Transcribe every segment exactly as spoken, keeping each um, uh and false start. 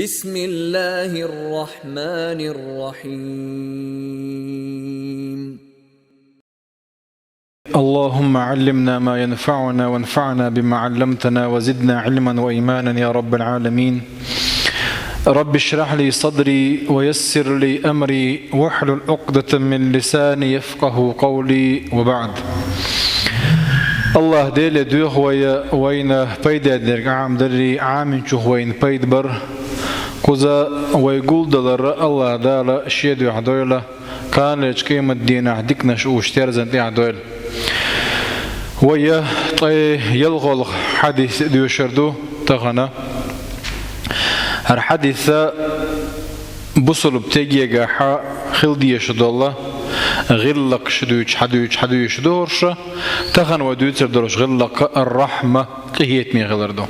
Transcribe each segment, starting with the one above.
بسم الله الرحمن الرحيم. اللهم علمنا ما ينفعنا وانفعنا بما علمتنا وزدنا علما وإيمانا يا رب العالمين. رب اشرح لي صدري ويسر لي أمري واحلل عقدة من لساني يفقهوا قولي وبعد. Аллахь Деле доьху вай вайна пайда дерг Ӏамадаррий, Ӏаминчух вайна пайда бар. Кхуза вай гулдалар Аллахь Дала шен дуьхьа дойла, кханалерчу къематдийнахь диканаш уьш терзан тӀехь дойла. Вай ткъе ялхолгӀа хьадис доьшур ду тахана. ХӀара хьадис бусалба тегегахь хила дезаш долу гӀиллакхаш дуьйцуш, хьадуьйцуш, хьадуьйцуш ду хӀорш. Тахана вай дуьйцур долуш гӀиллакх ар-рахьма, къинхетаме хилар ду.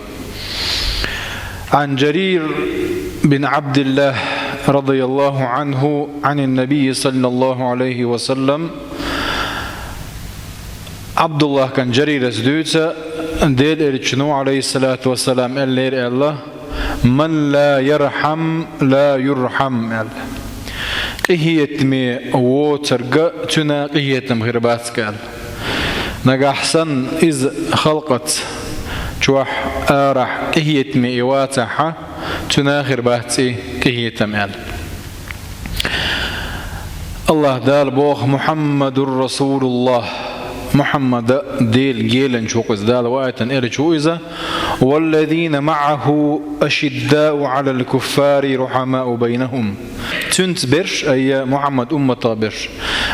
عن جرير بن عبد الله رضي الله عنه عن النبي صلى الله عليه وسلم. Ӏабдуллахь кӀант Жарирас дуьйцу, Делан Элчано, Ӏалайхиссалату вассалам, аьллера аьлла: «Ман ла ярхьам, ла юрхьам», – аьлла. Къинхетаме воцург, цуьнан къинхетам хир бац аьлла. Нагахь санна иза халкъаца чохь, арахь къинхетаме и вацахь, цуьнан хир бац и къинхетам аьлла. Аллахь Дала боху: «Мухьаммадур Расулуллахь». Мухьаммад Делан геланча ву-кх иза, Дала ваийтина элча ву иза. «Валлазина маӀаху ашиддау Ӏалал куффари рухьамау байнахум». Цуьнца берш, ай, Мухьаммад умматах берш,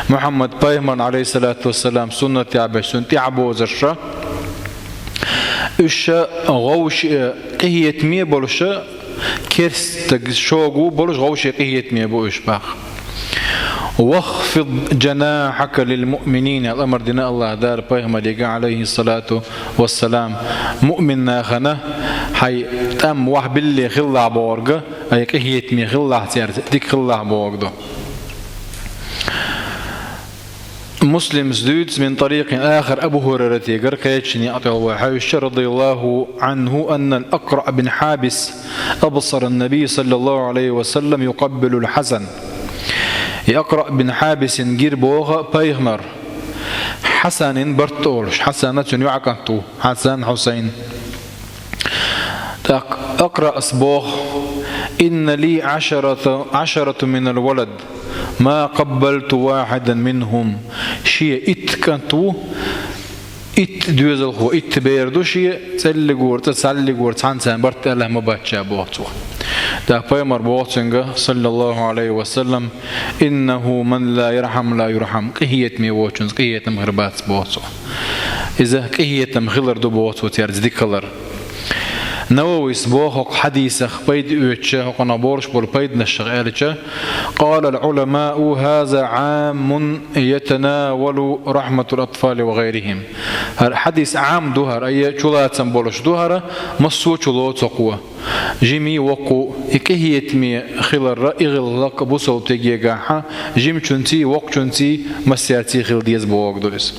Мухьаммад пайхамарна, Ӏалайхиссалату вассалам, суннатехь берш, цуьнан тӀаьхьабозарша, уьш ша гӀовше, къинхетаме болуша, керста стаг шога ву болуш гӀовше къинхетаме бу уьш боху. «Вахфид жанахьака лилмуъминин», – аьлла амар дина Аллахь Дала пайхамарига, Ӏалайхиссалату вассалам, муъмин нахана хьайн тӀам вахьа билли хилалахь бохург, ай, къинхетаме хилалахь цаьрца, дика хилалахь бохург ду. Муслимс дуьйцу, мин тарикъин ахар, Абу ХӀурайратигара, кхечу некъа тӀехула вай хьаьвсича, радияллаху Ӏанху, аннал Акъраъ бин Хьабис абсара ан-набий саллаллаху Ӏалайхи ва саллам юкъаббилул Хьасан. И Акъраъ бин Хьабисин гира боху пайхамар, Хьасанин барт олуш, Хьасана цуьнан йоӀа кӀант ву, Хьасан, Хьусайн. ТӀаккха Акъраъс боху: «Инна ли Ӏашарата, Ӏашарату минал валад, ма къаббалту вахьидан минхум». Шен итт кӀант ву, итт доьзалхо, итт бер ду шен, цӀеллигора цӀа, цхьаллигора цхьаьна царна барт аьлла ма бац ша, боху цо. ТӀаккха пайхамар боху цуьнга, саллаллаху Ӏалайхи ва саллам: «Иннаху ман ла ярхьам, ла юрхьам». Къинхетаме воцучунца къинхетам хир бац, боху цо. Иза къинхетам хилар ду, боху цо, цаьрца дика хилар. Нававис боху хӀокху хьадисах пайда оьцуча, хӀокхунах болуш болу пайданашах аьлча: «Къалал Ӏуламау: хаза Ӏаммун ятанавалу рахьматал атфали ва гӀайрихим». ХӀара хьадис Ӏам ду хӀара, ай, чулацам болуш ду хӀара, массо а чу лоцу хӀокхо. Жимий, воккхо, и къинхетаме хиларра, и гӀиллакх бусалба тегегахь жимачуьнций, воккхачуьнций, массаьрций хила деза бохург ду иза.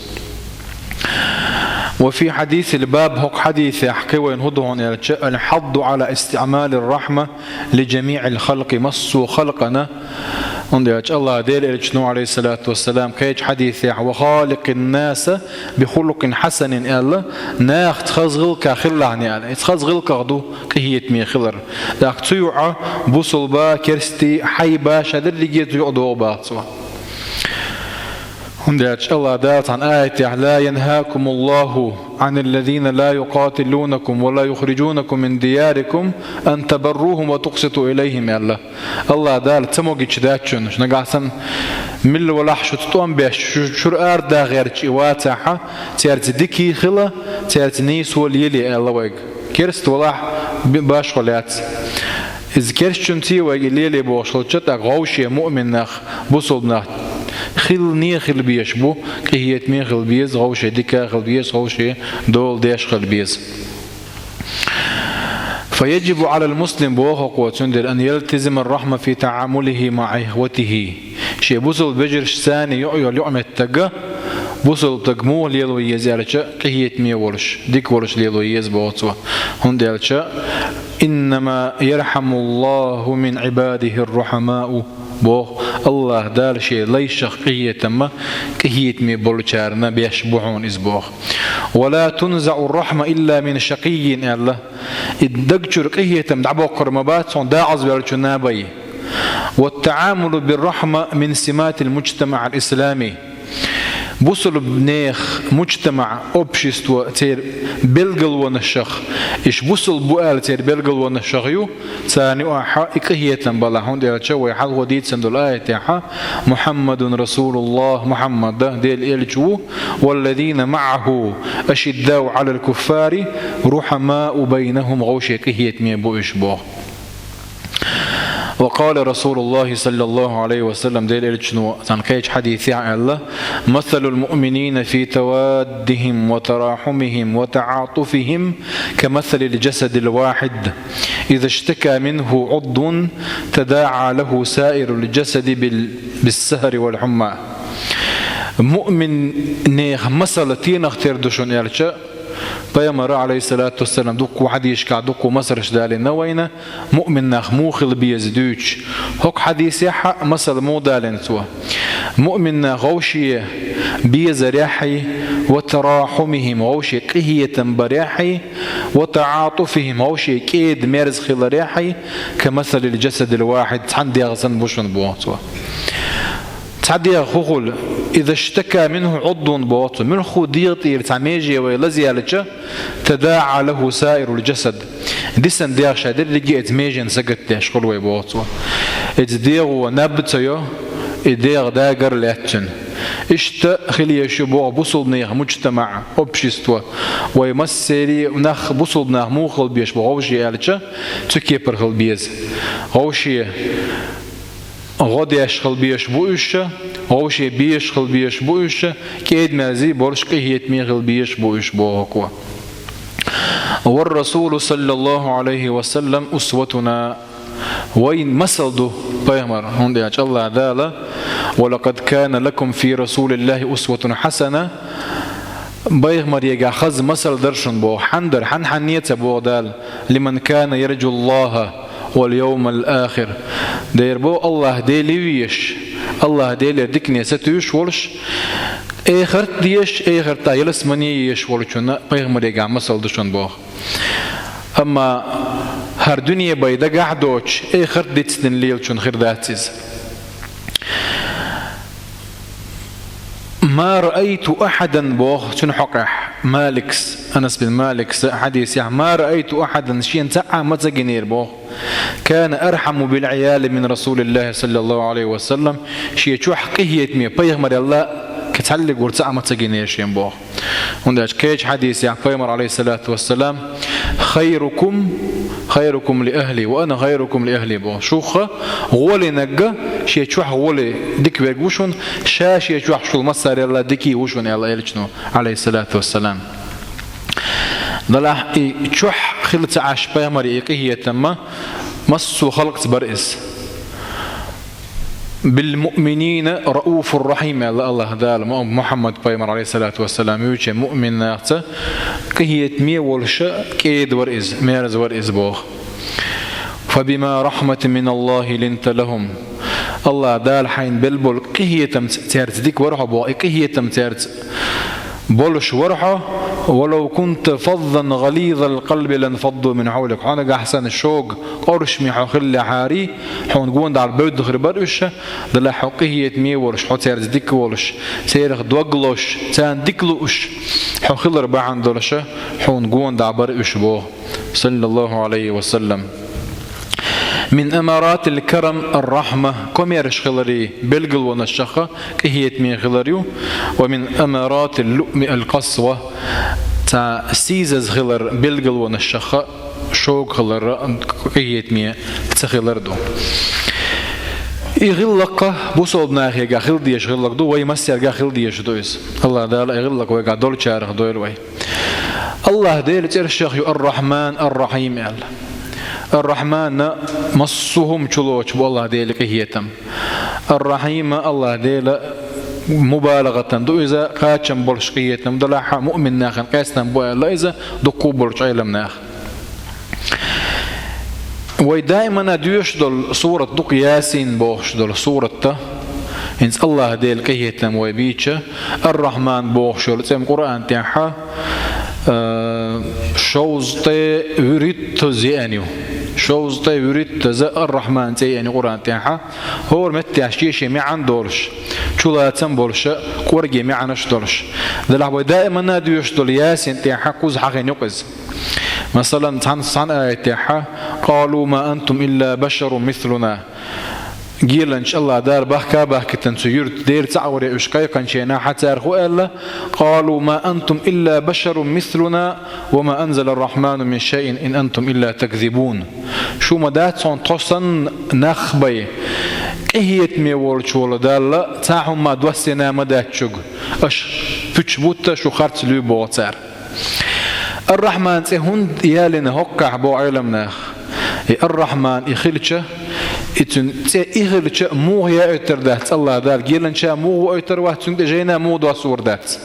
Ва фи хьадисил баб, хӀокху хьадисехь кхин вайна хӀун ду хьуна аьлча, ал-хьадду Ӏала истиъмалир рахьма ли жамиъил халкъи, массо а халкъана, хӀунда аьлча Аллахь Делан Элчано, Ӏалайхиссалату вассалам, кхечу хьадисехь: «Ва халикъин наса би хулукъин хьасанин», – аьлла, нахаца хаза гӀиллакхах хилалахь аьлла. Иза хаза гӀиллакхах ду къинхетаме хилар. ТӀаккха цу юкъа бусалба, керста, хьайба, ша дерриге цу юкъа догӀу, боху цо. ХӀунда аьлча Аллахь Дала цхьана аятехь: «Ла янхакумуллаху Ӏаниллазина ла юкъатилунакум ва ла юхрижунакум мин диярикум ан табаррухум ва тукъситу илайхим», – аьлла. Аллахь Дала ца могуьйтуш дац шуна, нагахь санна милла валахь шуьца тӀом беш, шу-, шуьра арадаха гӀерташ и вацахь, цаьрца дика хила, цаьрца нийсо лелае аьлла вайга. Керста валахь, би-, башхо лаьцна. Иза керстачуьнций вайга и лелае бохуш хилча, тӀаккха гӀовше муъмин нах, бусалба нах хилане хила безаш бу, къинхетаме хила беза, гӀовше дика хила беза, гӀовше дола деш хила беза. Фа яжибу Ӏалал муслим, боху хӀокхо, цундела, ан ялтазимар рахьма фи таӀамулихи маӀа ихватихи. Шен бусалба вежаршца йоӀ йолу йоӀ меттага бусалба стаг муха лело еза аьлча, къинхетаме волуш, дика волуш лело еза, боху цо. ХӀунда аьлча «Иннама ярхьамуллаху мин ибадихир рухамау», боху, АллахӀ Дала Шен лайшах къинхетам, къинхетаме болчарна беш бу хьуна иза боху. «Ва ла тунзаӀу рахьма илла мин шакиййин», аьлла. И даг чуьра къинхетам дӀабоккхур ма бац хьуна декъаза ваьллачу набай. «Ва таамулу бир рахьма мин симатил муджтамаӀил ислами». Бусулба нехан муджтамаӀ, общество, церан белгалонашах, иштта бусулба бу аьлла церан белгалонашах ю, царна юкъахь и къинхетам балахь, хӀунда аьлча вай хьалхо дийцина долу аятехь: «Мухьаммадун расулуллахӀ», Мухьаммад Делан элча ву, «валлазина маӀаху ашиддау Ӏалал куффари рухамау байнахум», вовшийн къинхетаме бу уьш боху. «Ва къала расулуллахӀи саллаллаху Ӏалайхи ва саллам», Делан элчано цхьана кхечу хьадисехь аьлла: «Масалул муъминина фи таваддихим ва тарахьумихим ва таӀатуфихим ка масалил джасадил вахьид, иза штака минху Ӏудвун тадаӀа лаху саирул джасади бил, биссахьари вал хьумма». Муъминех масала стенах тера ду шуна аьлча, Пайхамара, Ӏалайхиссалату вассалам, дуккха хьадисашкахь дуккха масалш далийна вайна, муъмин нах муха хила беза дуьйцуш. ХӀокху хьадисехь а масал муха далийна цо? Муъмин нах вовшийн безарехь а, ва тарахьумихим, вовшийн къинхетам барехь а, ва таӀатуфихим, вовшийн кӀеда-мерза хиларехь а, ка масалил джасадил вахьид, цхьана дегӀ санна бу шуна боху цо. Цхьа дегӀ хӀун хуьлу, иза штака минху Ӏудвун боху цо, муьлхха дегӀ тӀера цхьа меже вай лазаелча, тадаӀа лаху саирул джасад, дисина дегӀ шадерриге а иза меженна сагатдеш хуьлу вай боху цо. Иза дегӀо наб ца йо, и дегӀ дагар лаьцна. Иштта хила езаш ю боху бусулба нехан муджтамаӀ, общество, вай массеран а нах, бусулба нах муха хила безаш бу вовшийн аьлча, цу кепара хила беза. Вовшийн гӀо деш хила безаш бу уьш, вовшийн безаш хила безаш бу уьш, кӀеда-мерза болуш, къинхетаме хила безаш бу уьш боху хӀокхо. «Вар расулу саллаллаху Ӏалайхи ва саллам усватуна». Вайн масал ду Пайхамар, хӀунда аьлча АллахӀ Дала: «Ва лакъад кана лакум фи расулиллахӀи усватун хьасана». Пайхамарегахь хаза масал дара шуна боху. Хьанна дара, хьан-, хьанне ца боху Дала: «Лиман кана ярджуллахӀа вал йовмал ахир». Дера боху АллахӀ Деле везаш, АллахӀ Делера дикане сатуьйсуш волуш, эхарт а дезаш, эхартахь ялсамане а езаш волчунна Пайхамарегахь масал ду шуна боху. Амма хӀара дуьне бен дагахь а доцуш, эхарт дицдина лелачун хир дац иза. «Ма раайту ахьадан», боху цуьнан хьокъехь Маликс, Анас бин Маликс хьадисехь: «Ма раайту ахьадан», шена цхьа а ма ца гинера боху, «кана архьаму бил Ӏияли мин расулиллахӀи саллаллаху Ӏалайхи ва саллам», шен чохь къинхетаме Пайхамарел цхьаллиг вара цхьа а ма ца гинера шена боху. ХӀунда аьлча кхечу хьадисехь Пайхамар, Ӏалайхиссалату вассалам: «Хайрукум, хайрукум ли ахьли, ва ана хайрукум ли ахьли», боху. Шух гӀоле нагга, шен чохь гӀоле дика верг ву шуна, ша шен чохь шул массарел дика ву шуна, аьлла элчано, Ӏалайхиссалату вассалам. Далахь и чохь хила ца Ӏаш Пайхамаран и къинхетам, массо а халкъаца бара иза. «Бил муъминина рауфур рахьим», аьлла АллахӀ Дала Му-, Мухьаммад пайхамар, Ӏалайхиссалату вассалам, вуьйча муъмин нахаца, къинхетаме волуш, кӀеда вара иза, мерза вара иза боху. «Фабима рахьматин миналлахӀи линта лахӀум». АллахӀ Дала хьайна белла болу къинхетамца цаьрца дика вара хьо боху, и къинхетам цаьрца болуш вара хьо, «валав кунта фаззан гӀализал къалби ланфадду мин хьавлик». Хьо нагахь санна шога къовсаме хьо хиллехьарий, хьуна гонаха бевдда хир бара уьш, делахь хьо къинхетаме волуш, хьо цаьрца дика волуш, церах дог лозуш, царна дика лууш хьо хилар бахьана долуш, хьуна гонаха бара уьш боху, саллаллахӀу Ӏалайхи ва саллам. «Мин амаратил карам ар-рахьма», комаьрша хиларан билгалонашха къинхетаме хилар ю, «ва мин амаратил луъми ал-къасва», цхьа сийсаза хиларан билгалонашха шога хилар, къинхетаме ца хилар ду. И гӀиллакх бусалба нахегахь хила дезаш гӀиллакх ду, вай массаьргахь хила дезаш ду иза. АллахӀ Дала и гӀиллакх вайгахь долчарах дойла вай. АллахӀ Делан цӀерашах ю Ар-Рахьман, Ар-Рахьим аьлла. Ар-Рахьман массо а хӀума чулоцуш бу АллахӀ Делан къинхетам. Ар-Рахьим АллахӀ Делан мубалагӀатан ду иза, кхачам болуш къинхетам, делахь муъмин нахана къаьстина бу аьлла иза, дуккха болчу Ӏеламнаха. Вай даимана доьшуш долу сурат ду-кх Ясин бохуш долу сурат. ХӀинца Аллаха Делан къинхетам вай бийча, Ар-Рахьман бохуш йолу цӀе-м Къуръан тӀехь, э, шовзткъе вуьрхӀиттаза еана ю. Шовзткъе вуьрхӀиттаза Ар-Рахьман цӀе еана ю Къуръан тӀехь. ХӀора меттехь шен-шен маьӀна долуш, чулацам болуш, кӀорге маьӀнаш долуш. Делахь вай даимана доьшуш долу Ясин тӀехь кхуза хьахийна ю-кх иза. Масалан, цхьана, цхьана аятехь: «Къалу ма антум илла башарун мислуна». Геланча Аллаха Дала бахка а бахкийтина цу юьрта, Дела цхьаъ варе уьш кхайкхинчу хенахь цара хӀун аьлла: «Къалу ма антум илла башарун мислуна ва ма анзала ар-Рахьману мин шайин ин антум илла такзибун». Шу ма дац хьуна тхо санна нах бен, къинхетаме волчу волу Далла цхьа хӀума доссийна ма дац шуьга. Аша пуьчаш бутта, шу харц луьй боху цара. Ар-Рахьман цӀе хӀунда ялийна хӀоккхахь боху Ӏеламнаха? И Ар-Рахьман и хилча, и цуьнан цӀе и хилча, муха яоьйтур дац Аллаха Дала, геланча муха воуьйтур вац, цуьнан тӀе жайна муха доссор дац.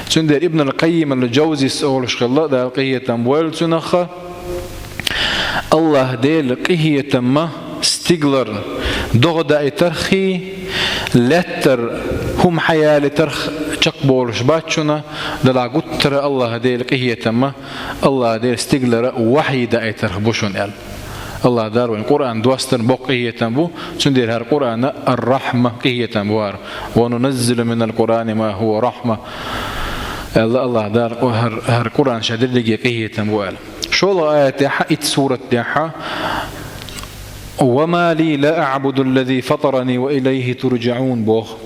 Цундела Ибн ал-Къаййим ал-Джавзис олуш хилла, Дала къинхетам бойла цунах, Аллаха Делан къинхетам стигалара догӀа даийтарххий, лаьттара хӀума хьаялийтарх чекхболуш бац шуна, делахь гуттара Аллаха Делан къинхетам, Аллаха Делан стигалара вахьйи даийтарх бу шуна аьлла. Аллаха Дала вайн Къуръан достарна боккха къинхетам бу, цундела хӀара Къуръан Ар-Рахьма къинхетам бу хӀара. «Ва нуназзилу минал Къуръани ма хӀува рахьма», аьлла Аллаха Дала, хӀара, хӀара Къуръан ша дерриге къинхетам бу аьлла. ШолгӀа аятехь, итт сурат тӀехь: «Ва ма ли ла аъбуду аллази фатарани ва илайхи турджаун», боху.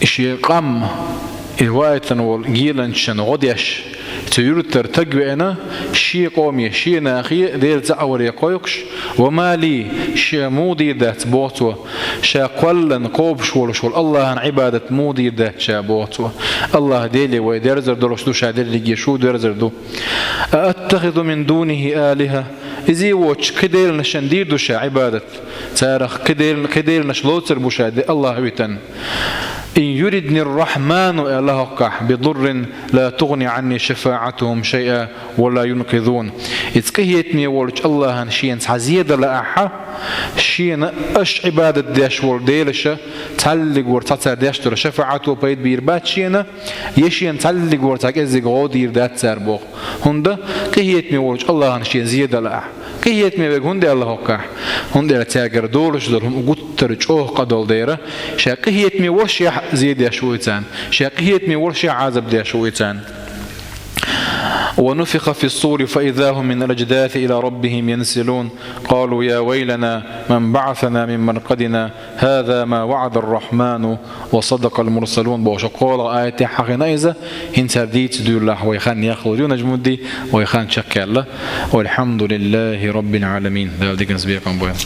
Шен къам, и ваийтина волу геланчашна гӀо деш, цу юьртара таг веана, шен къоме, шен нахе Дела цхьаъ варе кхойкхуш, «Ва ма ли», ша муха дийр дац, боху цо, ша кхоьллина кхобуш волуш волу Аллахьан Ӏибадат муха дийр дац ша, боху цо. Аллаха Деле вай дерзар долуш ду ша дерриге, шу дерзар ду. «А аттахизу мин дунихи алиха?» Иза воцуш кхин деланашна дийр ду ша Ӏибадат? Царах кхин дел-, кхин деланаш лоцур бу ша де Аллах витан. «Ин юридни ар-Рахьману», аьлла хӀоккхахь, «би дуррин ла тугӀни Ӏанни шафаӀатухум шайъа ва ла юнкъизун». Иза къинхетаме волчу Аллахьан шена цхьа зен дан лаахь, шена аша Ӏибадат деш волу делаша цхьаллигора цхьа цара деш долу шафаӀато пайда бийр бац шена, я шена цхьаллигора цхьа кӀеззиг гӀо дийр дац цара, боху. ХӀунда къинхетаме волчу Аллахьан шена зен дан лаахь. Къинхетаме верг хӀунда аьлла хӀоккхахь? ХӀунда аьлча цаьргара долуш долу хӀума гуттара чӀогӀа къа долу дера, ша къинхетаме волушехь зен деш ву и царна, ша къинхетаме волушехь Ӏазап деш ву и царна. «Ва нуфиха фис-сури фа иза хӀум минал аждаси ила раббихим янсилун. Къалу я вайлана ман баӀасана мин маркъадина». «ХӀаза ма ваӀада ар-Рахьману ва садакъал мурсалун», бохуш, кхоалгӀа аятехь хьахийна иза, хӀинца хӀара дийца дуьйлалахь вай хан яхлур ю, Нажмудди, вай хан чекхъяьлла. Валхьамдулиллахи раббил Ӏаламин. Дала диканца бекхам бойла.